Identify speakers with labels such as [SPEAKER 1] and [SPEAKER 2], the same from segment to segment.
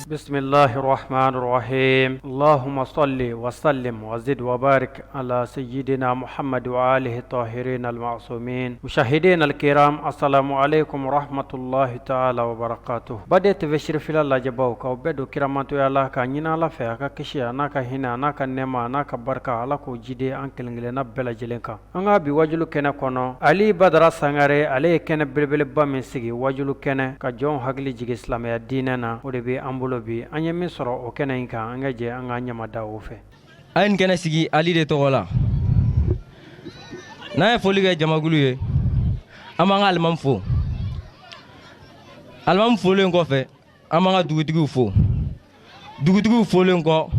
[SPEAKER 1] Bisimilahi rahmani rahim Allahumma salli wa sallim wa zid wa barik ala sayyidina Muhammad wa alihi tahirin al-ma'sumin mushahidin al-kiram assalamu alaikum rahmatullahi ta'ala wa barakatuh Baden TV sirifila lajɛbaw k'aw bɛɛ don kiramantoya la k'a ɲini Ala fɛ a ka kisi a n'a ka hinɛ a n'a ka nɛɛma a n'a ka barika Ala k'o jidi an kelenkelenna bɛɛ lajɛlen kan An ka bi wajulu kɛnɛ kɔnɔ Ali Badara Sangare ale ye kɛnɛ belebeleba min sigi wajulu kɛnɛ ka jɔnw hakili jigin silamɛya diinɛ na o de bɛ an bolo bi an ye min sɔrɔ o kɛnɛ in kan an ka jɛ an ka ɲamada o fɛ.
[SPEAKER 2] A ye nin kɛnɛ sigi Ali de tɔgɔ la. N'an ye foli kɛ jamakulu ye, an b'an ka alimami fo. Alimami folen kɔfɛ, an b'an ka dugutigiw fo. Dugutigiw folen kɔ,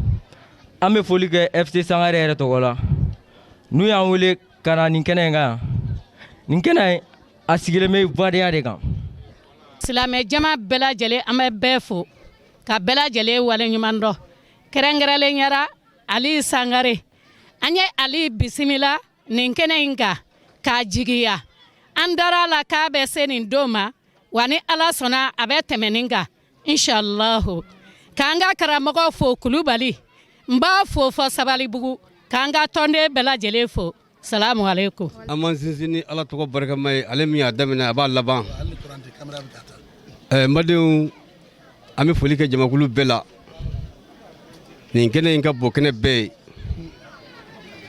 [SPEAKER 2] an bɛ foli kɛ FC Sangare yɛrɛ tɔgɔ la. N'u y'an wele ka na nin kɛnɛ in kan yan. Nin kɛnɛ in, a sigilen bɛ badenya de kan.
[SPEAKER 3] Silamɛ jama bɛɛ lajɛlen an bɛ bɛɛ fo ka bɛɛ lajɛlen waleɲuman dɔn kɛrɛnkɛrɛnlenya la Ali Sangare an ye Ali bisimila nin kɛnɛ in kan k'a jigiya an dara a la k'a bɛ se nin don ma wa ni Ala sɔnna a bɛ tɛmɛ nin kan inshallahu k'an ka karamɔgɔ fo Kulubali n b'a fo fɔ Sabalibugu k'an ka tɔnden bɛɛ lajɛlen fo salamu aleykum.
[SPEAKER 4] An b'an sinsin ni Ala tɔgɔ barikama ye ale min y'a daminɛ a b'a laban. N badenw an bɛ foli kɛ jamakulu bɛɛ la nin kɛnɛ in ka bon kɛnɛ bɛɛ ye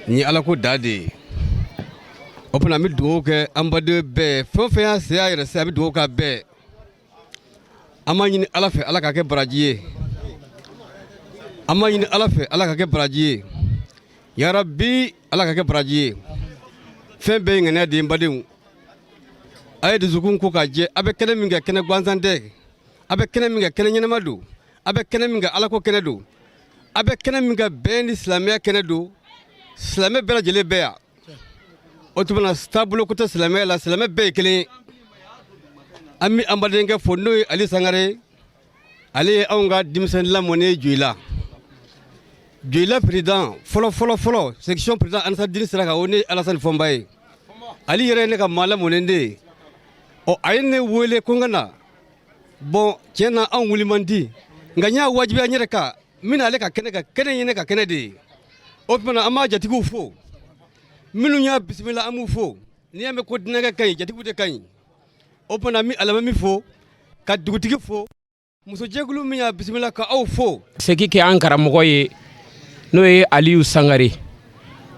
[SPEAKER 4] nin ye ala ko da de ye o fana an bɛ dugawu kɛ an baden bɛɛ fɛn o fɛn y'a se a yɛrɛ se an bɛ dugawu k'a bɛɛ an b'a ɲini ala fɛ ala k'a kɛ baraji ye an b'a ɲini ala fɛ ala k'a kɛ baraji ye yarabi ala k'a kɛ baraji ye fɛn bɛɛ ye ŋaniya de ye n badenw a ye dusukun ko k'a jɛ a bɛ kɛnɛ min kɛ kɛnɛ gansan tɛ a bɛ kɛnɛ min kɛ kɛnɛ ɲɛnama don a bɛ kɛnɛ min kɛ alako kɛnɛ don a bɛ kɛnɛ min kɛ bɛn ni silamɛya kɛnɛ don silamɛ bɛɛ lajɛlen bɛ yan o tuma na taabolo ko tɛ silamɛya la silamɛ bɛɛ ye kelen ye an bɛ an badenkɛ fo n'o ye Ali Sangare ale ye anw ka denmisɛn lamɔnen ye Joyila Joyila président fɔlɔ fɔlɔ fɔlɔ section président Ansaridini sira kan o ne ye Alasani Fɔnba ye Ali yɛrɛ ye ne ka maa lamɔnen de ye ɔ a ye ne wele ko n ka na bon tiɲɛ na anw wuli man di nka n y'a wajibiya n yɛrɛ kan n bɛna ale ka kɛnɛ kan kɛnɛ ye ne ka kɛnɛ de ye o tuma na an b'a jatigiw fo minnu y'a bisimila an b'u fo n'i y'a mɛn ko dinɛkɛ ka ɲi jatigiw de ka ɲi o tuma na an bɛ alimami fo ka dugutigi fo musojɛkulu min y'a bisimila ka aw fo.
[SPEAKER 5] Segin kɛ an karamɔgɔ ye n'o ye Aliyu Sangare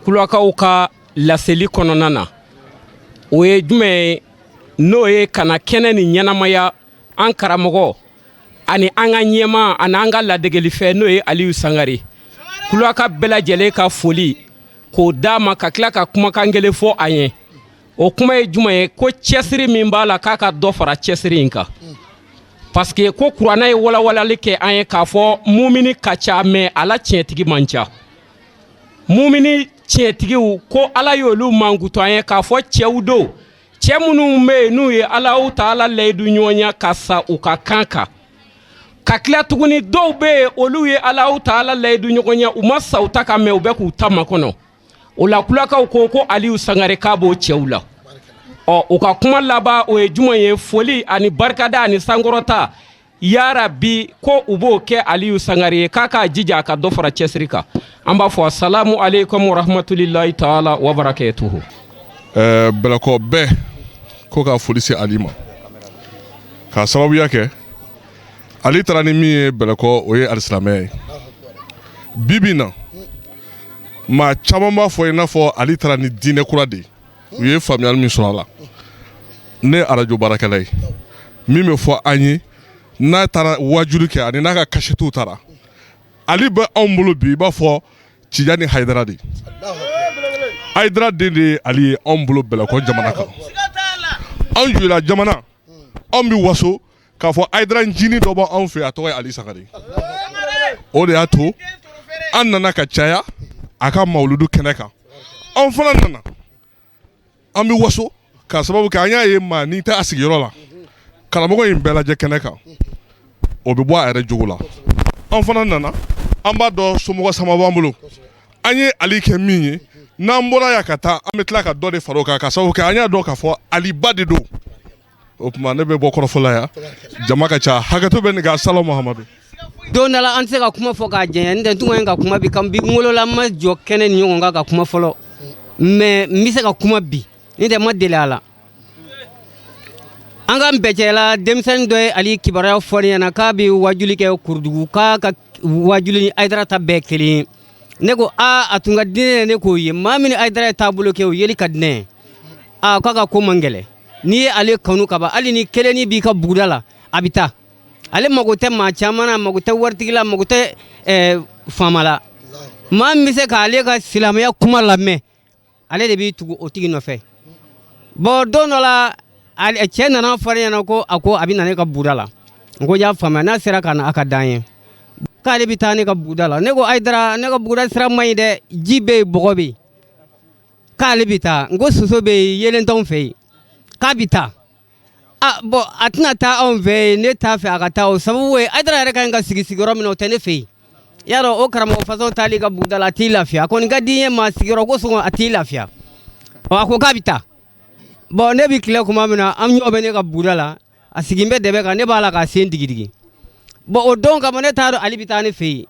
[SPEAKER 5] kulakaw ka laseli kɔnɔna na o ye jumɛn ye n'o ye ka na kɛnɛ nin ɲɛnamaya an karamɔgɔ ani an ka ɲɛmaa ani an ka ladegelifɛn n'o ye Aliyu Sangare kulaka bɛɛ lajɛlen ka foli k'o d'a ma ka tila ka kumakan kelen fɔ a ye o kuma ye jumɛn ye ko cɛsiri min b'a la k'a ka dɔ fara cɛsiri in kan parce que ko kuranɛ ye walawalali kɛ an ye k'a fɔ mumini ka ca mais a la tiɲɛtigi man ca mumini tiɲɛtigiw ko ala y'olu mankutu an ye k'a fɔ cɛw don cɛ minnu bɛ yen n'u ye Alahu taala layidu ɲɔgɔnya ka sa u ka kan kan ka tila tuguni dɔw bɛ yen olu ye Alahu taala layidu ɲɔgɔnya u ma sa u ta kan mais u bɛ k'u ta makɔnɔ o la kulakaw ko ko Aliyu Sangare k'a b'o cɛw la ɔ u ka kuma laban o ye jumɛn ye foli ani barikada ani sankɔrɔta yarabi ko u b'o kɛ Aliyu Sangare ye k'a k'a jija a ka dɔ fara cɛsiri kan an b'a fɔ asalamu aleykum warahmatulilayi taala wabarakatuhu.
[SPEAKER 6] Ɛɛ Bɛlɛkɔ bɛɛ ko ka foli se Ali ma k'a sababuya kɛ Ali taara ni min ye Bɛlɛkɔ o ye alisilamɛya ye bi bi in na maa caman b'a fɔ i n'a fɔ Ali taara ni diinɛ kura de ye u ye faamuyali min sɔrɔ a la ne ye arajo baarakɛla ye min bɛ fɔ an ye n'a taara wajuli kɛ ani n'a ka kasɛtiw taara Ali bɛ anw bolo bi i b'a fɔ Tijani Hayidara de Hayidara den de ye Ali ye anw bolo Bɛlɛkɔ jamana kan anw Joyila jamana anw bɛ waso k'a fɔ Hayidara ncinin dɔ b'anw fɛ a tɔgɔ ye Ali Sangare o de y'a to an nana ka caya a ka mawuludu kɛnɛ kan anw fana nana an bɛ waso k'a sababu kɛ an y'a ye maa n'i tɛ a sigiyɔrɔ la karamɔgɔ in bɛɛ lajɛ kɛnɛ kan o bɛ bɔ a yɛrɛ jogo la an fana nana an b'a dɔn somɔgɔ sama b'an bolo an ye Ali kɛ min ye n'an bɔra yan ka taa an bɛ tila ka dɔ de fara o kan ka sababu kɛ an y'a dɔn k'a fɔ Ali ba de don o tuma ne bɛ bɔ kɔrɔfɔ la yan jama ka ca hakɛto bɛ nin kan salamu Muhamadu.
[SPEAKER 7] Don dɔ la an tɛ se ka kuma fɔ k'a janya, n tɛ tun ka kuma bi kan bi n wolola, n ma jɔ kɛnɛ ni ɲɔgɔn kan ka kuma fɔlɔ, mais n bɛ se ka kuma bi, n tɛ ma deli a la. An ka bɛcɛla denmisɛnnin dɔ ye Ali kibaruya fɔ ne ɲɛna k'a bɛ wajuli kɛ Kurudugu, k'a ka wajuli ni Hayidara ta bɛɛ kelen ye. Ne ko aa, a tun ka di ne ye ne k'o ye. Maa min ni Hayidara ye taabolo kɛ, o yeli ka di ne ye. Aa, k'a ka ko man gɛlɛn, n'i ye ale kanu ka ban, hali ni kelenni b'i ka buguda la, a bɛ taa. Ale mago tɛ maa caman na, a mago tɛ waritigi la, a mago tɛ faama la. Maa min bɛ se k'ale ka silamɛya kuma lamɛn, ale de b'i tugu o tigi nɔfɛ. Bon, don dɔ la, cɛ nana fɔ ne ɲɛna ko a ko a bɛ na ne ka buguda la. N ko y'a faamuya, n'a sera ka na, a ka d'an ye. K'ale bɛ taa ne ka buguda la. Ne ko Hayidara, ne ka buguda sira man ɲi dɛ, ji bɛ yen, bɔgɔ bɛ yen. K'ale bɛ taa. N ko soso bɛ yen, yeelen t'anw fɛ yen. K'a bɛ taa. Ah bon, a tɛna taa anw fɛ yen, ne t'a fɛ a ka taa. O sababu ye, Hayidara yɛrɛ ka ɲi ka sigi sigiyɔrɔ min na, o tɛ ne fɛ yen. I y'a dɔn, o karamɔgɔ fasɔn taali ka buguda la, a t'i lafiya. A kɔni ka di n ye, maa sigiyɔrɔ ko sɔngɔ, a t'i lafiya. Ɔ, a ko k'a bɛ taa. Bon, ne bɛ tile kuma min na, an ɲɔ bɛ ne ka buguda la, a sigin bɛ dɛbɛ kan, ne b'a la k'a sen digidigi. Bon, o don kama, ne t'a dɔn ale bɛ taa ne fɛ yen.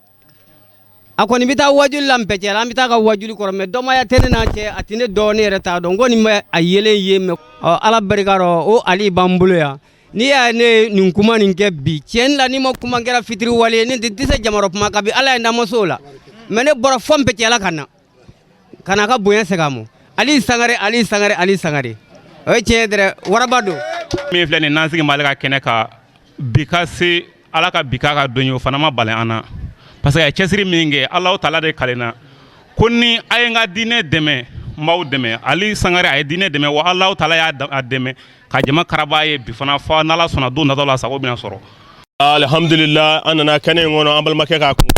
[SPEAKER 7] A kɔni bɛ taa wajuli la Npɛcɛ la, an bɛ taa ka wajuli kɔrɔ, mais dɔnbaya tɛ ne n'a cɛ, a tɛ ne dɔn, ne yɛrɛ t'a dɔn. N kɔni bɛ a yelen ye, mais ɔ, Ala barika rɔ, o Ali b'an bolo yan. N'i y'a ye ne ye nin kuma nin kɛ bi, tiɲɛ la, n'i ma kuma kɛra fitiriwale ye, ne tɛ se jamarɔ kuma kabi Ala ye n'an ma s'o la. Mais ne bɔra fɔ Npɛcɛ la ka na ka na ka bonya segin a ma. Ali Sangare, Ali Sangare, Ali Sangare, o ye tiɲɛ dɛrɛ, waraba don.
[SPEAKER 8] Min filɛ nin n'an sigi b'ale ka kɛnɛ kan bi, ka se Ala ka bi k'a ka don ye, o fana ma bali an na, parce que a ye cɛsiri min kɛ, Alahu taala de kalenna ko ni a ye n ka diinɛ dɛmɛ, n b'aw dɛmɛ. Ali Sangare, a ye diinɛ dɛmɛ wa, Alahu taala y'a dɛmɛ ka jama karaba ye bi fana, fɔ n'Ala sɔnna, don natɔ la sago bɛna sɔrɔ.
[SPEAKER 9] Alihamudulila, an nana kɛnɛ in kɔnɔ an balimakɛ k'a kun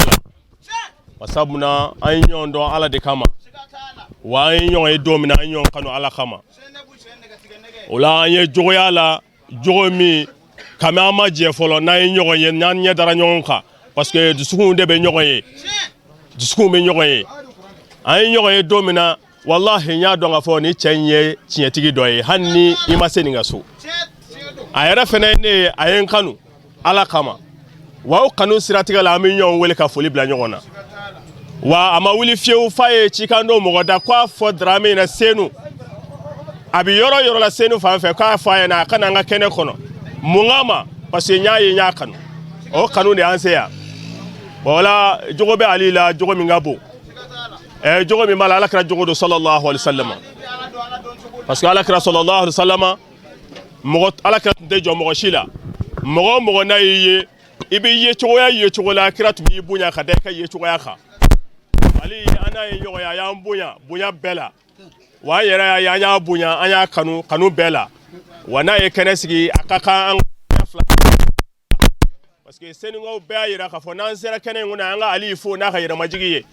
[SPEAKER 9] la, sabu na an ye ɲɔgɔn dɔn Ala de kama, wa an ye ɲɔgɔn ye don min na, an ye ɲɔgɔn kanu Ala kama. O la, an ye jogoya la jogo min kami, an ma jɛ fɔlɔ, n'an ye ɲɔgɔn ye, n'an ɲɛ dara ɲɔgɔn kan, parce que dusukunw de bɛ ɲɔgɔn ye, dusukunw bɛ ɲɔgɔn ye. An ye ɲɔgɔn ye don min na, walahi, n y'a dɔn k'a fɔ ni cɛ in ye tiɲɛtigi dɔ ye, hali ni i ma se nin ka so. A yɛrɛ fɛnɛ ye ne ye, a ye n kanu Ala kama, wa o kanu siratigɛ la, an bɛ ɲɔgɔn wele ka foli bila ɲɔgɔn na. Wa a ma wuli fiyewu f'a ye cikan dɔ mɔgɔ da k'a fɔ Darame ɲɛna Senu, a bɛ yɔrɔ yɔrɔ la Senu fan fɛ, k'a fɔ a ɲɛna a ka na an ka kɛnɛ kɔnɔ. Mun kama? Parce que n y'a ye, n y'a kanu, o kanu de y'an se yan. Bon, wala jogo bɛ Ali la, jogo min ka bon, jogo min b'a la, Ala kira jogo don, sallallahu alaihi wasallam. Parce que Ala kira, sallallahu alaihi wasallam, mɔgɔ Ala kira tun tɛ jɔ mɔgɔ si la. Mɔgɔ o mɔgɔ n'a y'i ye, i bɛ ye cogoya ye cogo la, kira tun b'i bonya ka da i ka ye cogoya kan. Ali, an n'a ye ɲɔgɔn ye, a y'an bonya bonya bɛɛ la, wa an yɛrɛ y'a ye, an y'a bonya, an y'a kanu kanu bɛɛ la. Wa n'a ye kɛnɛ sigi, a ka kan an fila, parce que Senukaw bɛɛ y'a yira k'a fɔ n'an sera kɛnɛ in kɔnɔ, an ka Ali fo n'a ka yɛrɛmajigi ye.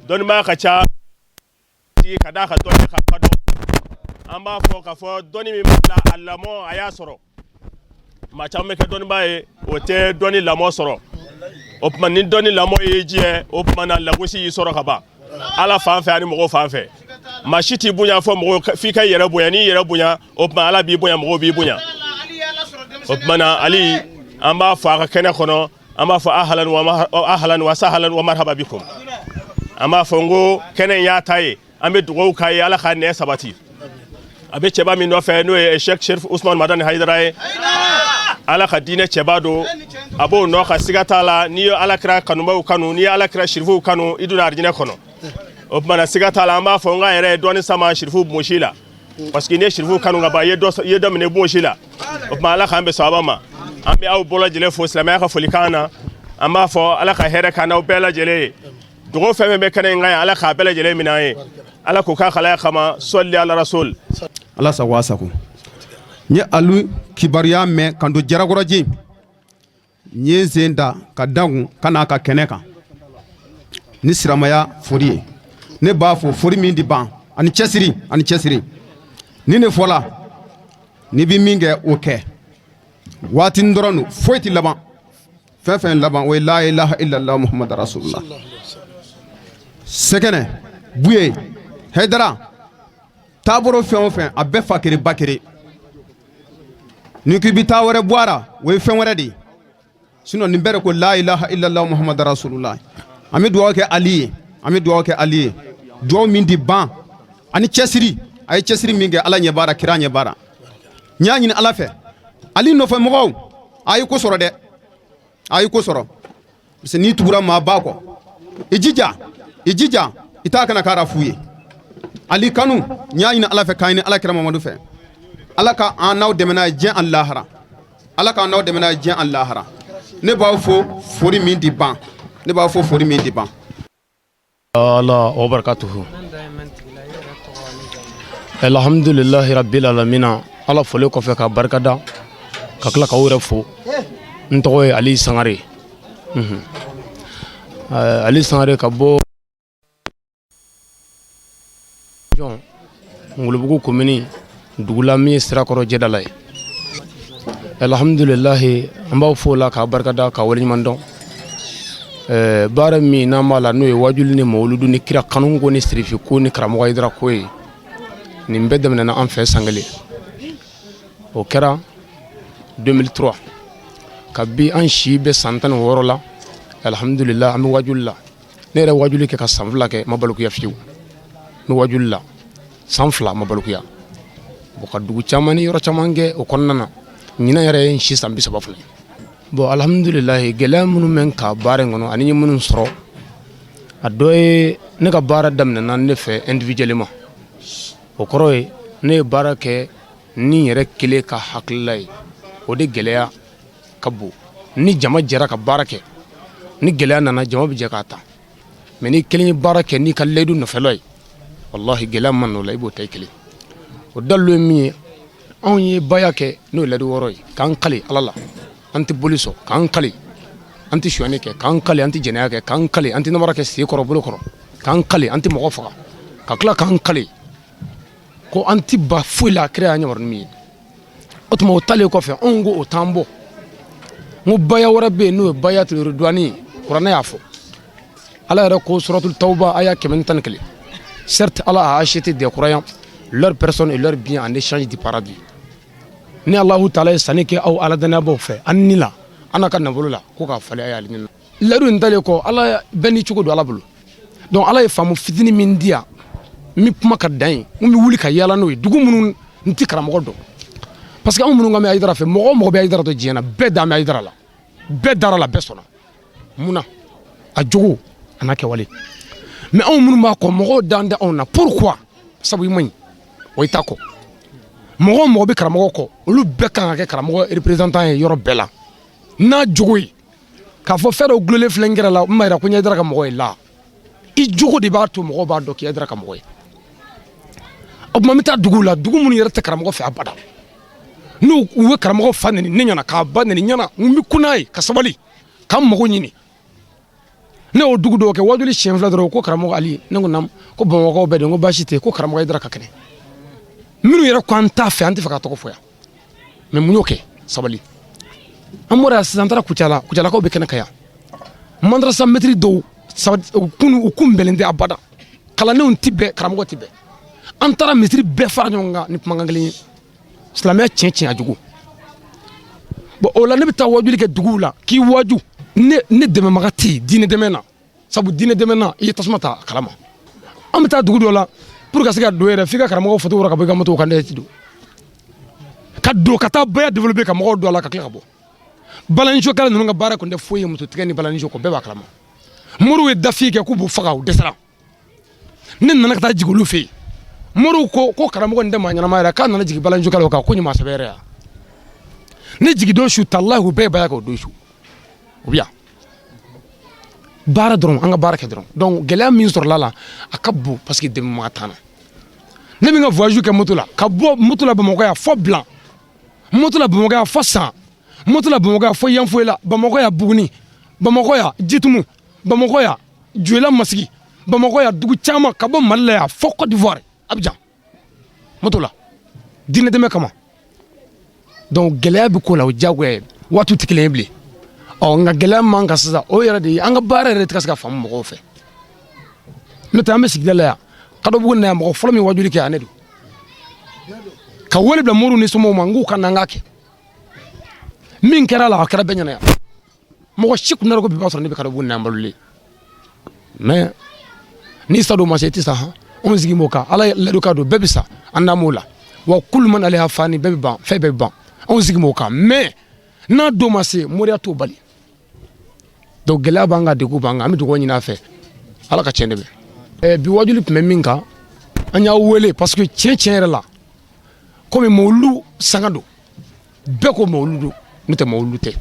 [SPEAKER 9] Dɔnnibaa ka ca ka d'a ka dɔnni ka fa dɔn. An b'a fɔ k'a fɔ dɔnni min b'a la, a lamɔ, a y'a sɔrɔ. Maa caman bɛ kɛ dɔnnibaa ye, o tɛ dɔnni lamɔ sɔrɔ. O tuma, ni dɔnni lamɔ y'i jɛ, o tuma na lagosi y'i sɔrɔ ka ban Ala fan fɛ ani mɔgɔw fan fɛ. Maa si t'i bonya fɔ mɔgɔw, f'i ka yɛrɛ bonya. N'i yɛrɛ bonya, o tuma Ala b'i bonya, mɔgɔw b'i bonya. O tuma na, Ali, an b'a fɔ a ka kɛnɛ kɔnɔ, an b'a fɔ ahlan wa ahlan wa sahlan wa marhaba bikum. An b'a fɔ n ko kɛnɛ in y'a ta ye. An bɛ dugawu k'a ye, Ala k'a nɛ sabati. A bɛ cɛba min nɔfɛ, n'o ye Sheikh Sherif Usman Madani Hayidara ye, Ala ka diinɛ cɛba don, a b'o nɔ ka siga t'a la. N'i ye Ala kira kanubaw kanu, n'i ye Ala kira sirifuw kanu, i donna arijinɛ kɔnɔ. O tuma na, siga t'a la, an b'a fɔ n k'a yɛrɛ ye dɔɔni sama sirifuw bonsi la, parce que n'i ye sirifuw kanu ka ban, i ye dɔ minɛ bonsi la. O tuma, Ala k'an bɛn sababa ma. An bɛ aw bɛɛ lajɛlen fo silamɛya ka folikan na. An b'a fɔ Ala ka hɛrɛ k'an n'aw bɛɛ lajɛlen ye. Dugawu fɛn fɛn bɛ kɛnɛ in kan yan, Ala k'a bɛɛ lajɛlen minɛ an ye, Ala k'o k'a kalaya kama. Sɔli ala rasul.
[SPEAKER 4] Ala sago, a sago. N ye alu kibaruya mɛn ka don Jarakɔrɔji, n ye n sen da ka da kun ka n'a ka kɛnɛ kan ni siramaya fori ye. Ne b'a fɔ fori min di ban ani cɛsiri, ani cɛsiri ni ne fɔla, n'i bɛ min kɛ, o kɛ waati dɔrɔn don, foyi tɛ laban. Fɛn fɛn laban, o ye la ilaha illallah muhammad rasulullah. Sɛgɛnɛ buye Hayidara taabolo, fɛn o fɛn, a bɛɛ fa kelen ba kelen. Ni k'i bɛ taa wɛrɛ bɔ a la, o ye fɛn wɛrɛ de ye.
[SPEAKER 10] Sinon nin bɛɛ de ko la ilaha illallah muhammadu rasulullah. An bɛ dugawu kɛ Ali ye, an bɛ dugawu kɛ Ali ye, dugawu min di ban ani cɛsiri. A ye cɛsiri min kɛ, Ala ɲɛ b'a la, kira ɲɛ b'a la. N y'a ɲini Ala fɛ, Ali nɔfɛ mɔgɔw, a ye ko sɔrɔ dɛ, a ye ko sɔrɔ, parce que n'i tugura maa ba kɔ, i jija, i jija i t'a kana k'ara fu ye. Ali kanu, n y'a ɲini Ala fɛ, k'a ɲini Ala kira Mamadu fɛ, Ala ka an n'aw dɛmɛ n'a ye diɲɛ ani lahara. Ala k'an n'aw dɛmɛ n'a ye diɲɛ ani lahara. Ne b'aw fo fori min di ban, ne b'aw fo fori min di ban.
[SPEAKER 11] Ala wa barakatuhu. Alhamdulillahi rabbil alamina. Ala foli kɔfɛ ka barikada ka tila k'aw yɛrɛ fo. N tɔgɔ ye Ali Sangare. Ali Sangare ka bɔ jɔn Ngolobugu komini dugu la min ye Sirakɔrɔ Jɛdala ye. Alhamdulilahi, an b'aw fo la k'a barikada ka waleɲuman dɔn. Baara min n'an b'a la, n'o ye wajuli ni mawuludu ni kira kanuko ni sirifi ko ni karamɔgɔ Hayidara ko ye, nin bɛɛ daminɛna an fɛ san kelen, o kɛra 2003. Kabi an si bɛ san 16 la, alhamdulillah, an bɛ wajuli la. Ne yɛrɛ wajuli kɛ ka san 2 kɛ, ma balikuya fiyewu. N bɛ wajuli la san 2, ma balikuya. Bon, ka dugu caman ni yɔrɔ caman kɛ o kɔnɔna na. Ɲinan yɛrɛ ye n si san 32 ye. Bon, alhamdulilayi, gɛlɛya minnu bɛ n kan baara in kɔnɔ ani n ye minnu sɔrɔ, a dɔ ye ne ka baara daminɛna ne fɛ individuellement. O kɔrɔ ye ne ye baara kɛ ni yɛrɛ kelen ka hakilila ye, o de gɛlɛya ka bon. Ni jama jɛra ka baara kɛ, ni gɛlɛya nana, jama bɛ jɛ k'a ta. Mais ni kelen ye baara kɛ n'i ka layidu nɔfɛlɔ ye, walahi, gɛlɛya ma n'o la, i b'o ta i kelen. O dalilu ye min ye, anw ye baya kɛ, n'o ye layidu 6 ye, k'an kale Ala la an tɛ boli sɔn, k'an kale an tɛ sonyani kɛ, k'an kale an tɛ jɛnɛya kɛ, k'an kale an tɛ namara kɛ sen kɔrɔ bolo kɔrɔ, k'an kale an tɛ mɔgɔ faga, ka tila k'an kale ko an tɛ ba foyi la kira y'a yamaru ni min ye. O tuma o talen kɔfɛ, anw ko o t'an bɔ. N ko baya wɛrɛ bɛ yen, n'o ye bayatul ridwani ye. Kuranɛ y'a fɔ, Ala yɛrɛ ko suratul tawba aya 111: certes, Allah a acheté des croyants leur personne et leur bien en échange du paradis. Ni Alahu taala ye sanni kɛ aw ala dannabaw fɛ, an ni la an n'a ka nafolo la, ko k'a falen a y'ale ni layidu in talen kɔ. Ala bɛɛ n'i cogo don Ala bolo. Donc Ala ye faamu fitinin min di yan, n bɛ kuma ka dan yen. N bɛ wuli ka yaala n'o ye dugu minnu n tɛ karamɔgɔ dɔn, parce que anw minnu ka mɛn Hayidara fɛ, mɔgɔ o mɔgɔ bɛ Hayidara dɔn diɲɛ na, bɛɛ dan bɛ Hayidara la, bɛɛ dara la, bɛɛ sɔnna. Mun na? A jogo a n'a kɛwale. Mais anw minnu b'a kɔ, mɔgɔw dan tɛ anw na. Pourquoi? Sabu i man ɲi wa i t'a kɔ. Mɔgɔ o mɔgɔ bɛ karamɔgɔ kɔ, olu bɛɛ kan ka kɛ karamɔgɔ représentant ye yɔrɔ bɛɛ la n'a jogo ye. K'a fɔ fɛn dɔ gulolen filɛ n kɛrɛ la, n ma yira ko n ye Hayidara ka mɔgɔ ye la. I jogo de b'a to mɔgɔw b'a dɔn k'i Hayidara ka mɔgɔ ye. O tuma n bɛ taa duguw la, dugu minnu yɛrɛ tɛ karamɔgɔ fɛ abada, n'u u bɛ karamɔgɔ fa neni ne ɲɛna, k'a ba neni ɲɛna, n bɛ kun n'a ye ka sabali ka n mago ɲini. Ne y'o dugu dɔw kɛ wajuli siɲɛ 2 dɔrɔn, ko karamɔgɔ Ali. Ne ko naamu. Ko Bamakɔkaw bɛɛ de. N ko baasi tɛ. Ko karamɔgɔ Hayidara ka kɛnɛ. Minnu yɛrɛ ko an t'a fɛ, an tɛ fɛ k'a tɔgɔ fɔ yan. Mais mun y'o kɛ? Sabali. An bɔra yan sisan, an taara Kucala. Kucalakaw bɛ kɛnɛ kan yan. Madrasa mɛtiri dɔw u kun bɛnnen tɛ abada, kalandenw ti bɛn, karamɔgɔ ti bɛn. An taara misiri bɛɛ fara ɲɔgɔn kan ni kumakan kelen ye: silamɛya tiɲɛ tiɲɛ a jugu. Bon, o la ne bɛ taa wajuli kɛ duguw la k'i waju. Ne dɛmɛbaga tɛ yen diinɛ dɛmɛ na, sabu diinɛ dɛmɛ na, i ye tasuma ta a kalama. An bɛ taa dugu dɔ la, pour ka se ka don yɛrɛ, f'i ka karamɔgɔ foto wɔrɔ ka bɔ i ka moto kan. Ne ti don ka don ka taa baya développer, ka mɔgɔw don a la, ka tila ka bɔ. Balanisokɛla ninnu ka baara kun tɛ foyi ye muso tigɛ ni balaniso kɔ, bɛɛ b'a kalama. Moriw ye dafi kɛ k'u b'u faga, u dɛsɛra. Ne nana ka taa jigin olu fɛ yen. Moriw ko ko karamɔgɔ nin tɛ maa ɲɛnama yɛrɛ, k'a nana jigin balanisokɛlaw kan, ko ɲuman sɛbɛ yɛrɛ ya. Ne jigin don su talahi, u bɛɛ ye baya kɛ o don su. U bɛ yan baara dɔrɔn, an ka baara kɛ dɔrɔn. Donc gɛlɛya min sɔrɔla la, a ka bon, parce que dɛmɛbaga t'an na. Ne bɛ n ka voyage kɛ moto la, ka bɔ moto la Bamakɔ yan fɔ Bilan, moto la Bamakɔ yan fɔ San, moto la Bamakɔ yan fɔ Yanfoyila, Bamakɔ yan Buguni, Bamakɔ yan Jitumu, Bamakɔ yan Joyila Masigi, Bamakɔ yan dugu caman, ka bɔ Mali la yan fɔ Côte d'Ivoire, Abidjan, moto la diinɛ dɛmɛ kama. Donc gɛlɛya bɛ ko la, o diyagoya ye, waatiw tɛ kelen ye bilen. Ɔ nka gɛlɛya man kan sisan, o yɛrɛ de ye an ka baara yɛrɛ tɛ ka se ka faamu mɔgɔw fɛ. N'o tɛ, an bɛ sigida la yan, Kadɔbugu na yan, mɔgɔ fɔlɔ min wajuli kɛ yan, ne don. Ka wele bila moriw ni somɔgɔw ma, n k'u ka na an k'a kɛ. Min kɛra a la, a kɛra bɛɛ ɲɛna yan. Mɔgɔ si kun ko bi b'a sɔrɔ ne bɛ Kadɔbugu n'an balolen, mais n'i sa don ma se, i tɛ sa. Han, anw sigi b'o kan. Ala ye layidu ka don, bɛɛ bɛ sa, an d'an b'o la. Wa kulu man alayha fani, bɛɛ bɛ ban, fɛn bɛɛ bɛ ban, anw sigi b'o kan. Mais n'a don ma se, moriya t'o bali. Donc gɛlɛya b'an kan, degun b'an kan, an bɛ dugawu ɲini a fɛ, Ala ka tiɲɛ dɛmɛ. Bi wajuli tun bɛ min kan, an y'a wele parce que tiɲɛ tiɲɛ yɛrɛ la, komi mawulu sanga don, bɛɛ ko mawulu don, n'o tɛ mawulu tɛ.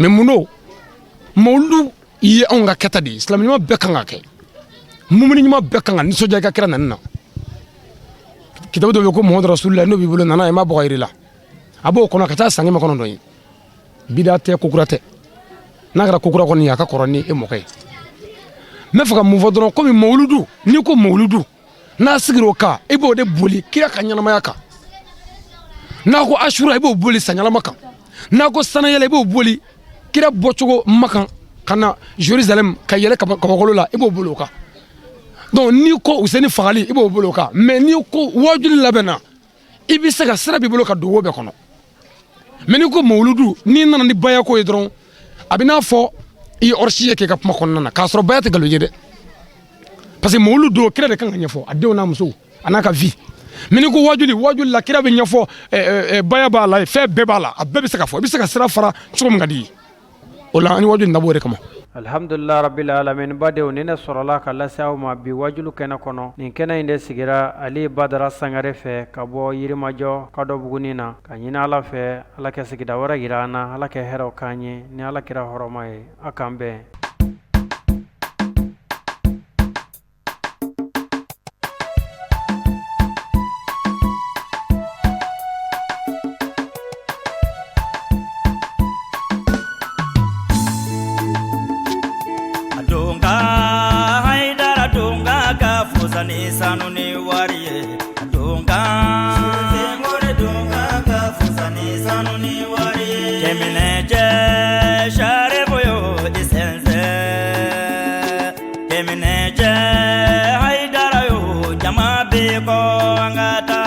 [SPEAKER 11] Mais mun don? Mawulu ye anw ka kɛta de ye. Silamɛ ɲuman bɛɛ kan ka kɛ, mumuni ɲuman bɛɛ kan ka nisɔndiya i ka kira nani na. Kitabu dɔ bɛ yen ko Muhamadu Rasulila, n'o b'i bolo, nana i m'a bɔ ka yiri la, a b'o kɔnɔ ka taa san 900 ye. Bida tɛ, kokura tɛ. N'a kɛra kokura kɔni ye, a ka kɔrɔ ni e mɔkɛ ye. N bɛ fɛ ka mun fɔ dɔrɔn? Komi mawuludu, n'i ko mawuludu, n'a sigira o kan, i b'o de boli kira ka ɲɛnamaya kan. N'a ko asura, i b'o boli sanyɛlɛma kan. N'a ko sanayɛlɛ, i b'o boli kira bɔcogo Makan ka na Jerusalem ka yɛlɛ kabakolo la, i b'o boli o kan. Donc n'i ko Useni fagali, i b'o boli o kan. Mais n'i ko wajuli labɛnna, i bɛ se ka sira b'i bolo ka don wo bɛɛ kɔnɔ. Mais n'i ko mawuludu, n'i nana ni bayako ye dɔrɔn, a bɛ n'a fɔ i ye hors-sujet kɛ i ka kuma kɔnɔna na, k'a sɔrɔ baya tɛ nkalon ye dɛ. Parce que mawuludu don, kira de kan ka ɲɛfɔ, a denw n'a musow a n'a ka vie. Mais n'i ko wajuli, wajuli la kira bɛ ɲɛfɔ, baya b'a la, fɛn bɛɛ b'a la, a bɛɛ bɛ se ka fɔ, i bɛ se ka sira fara cogo min ka di i ye. O la an ye wajuli dabɔ o de kama.
[SPEAKER 1] Alhamdulillah rabbil alamin. Badenw, ni ne sɔrɔla ka lase aw ma bi wajulu kɛnɛ kɔnɔ. Nin kɛnɛ in de sigira Ali Badara Sangare fɛ ka bɔ Yirimajɔ Kadɔbuguni na, ka ɲini Ala fɛ, Ala kɛ sigida wɛrɛ yira an na, Ala kɛ hɛrɛw k'an ye ni Ala kira hɔrɔma ye. A k'an bɛn.
[SPEAKER 12] Ni sanu ni wari ye donka donka ka fusa ni sanu ni wari ye. Cɛminɛcɛ saribuyo i sɛnsɛn, cɛminɛcɛ Hayidara yo, jama bɛ kɔ an ka taa.